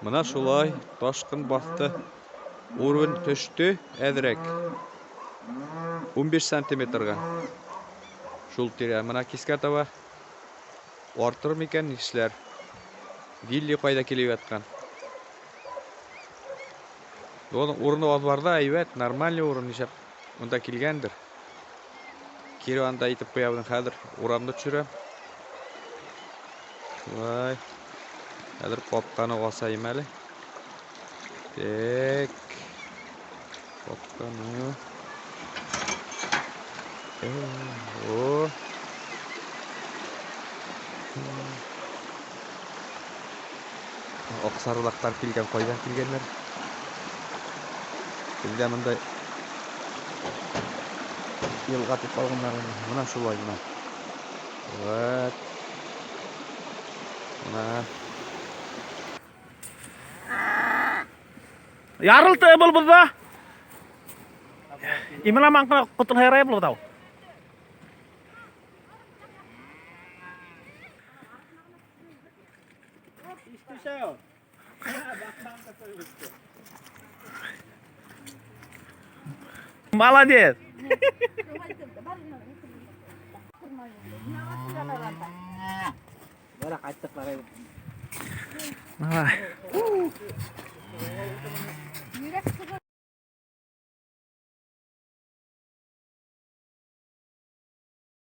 Мына шулай ташҡын баҫты. Уровень төштө әҙерәк. 15 сантиметрға. Шул тирә. Мына кискә таба артыр микән, нишләр? Вилли ҡайҙа килеп ятҡан? Уның урыны аҙбарҙа әйбәт, нормальный урын, нишләп унда килгәндер. Кире анда итеп ҡуябыҙ, хәҙер урамды төшөрәм. Шулай. Хәҙер ҡапҡаны асайым әле. Так. Ҡапҡаны. О. Аҡсарлаҡтар килгән, ҡайҙан килгәндәр? Беҙҙә мындай йылға тип алғандар. Мына шулай мына. Вот. Мына. Ярылды был бында. Имена маңҡына ҡотолһа ярай был тау. Молодец. Давай.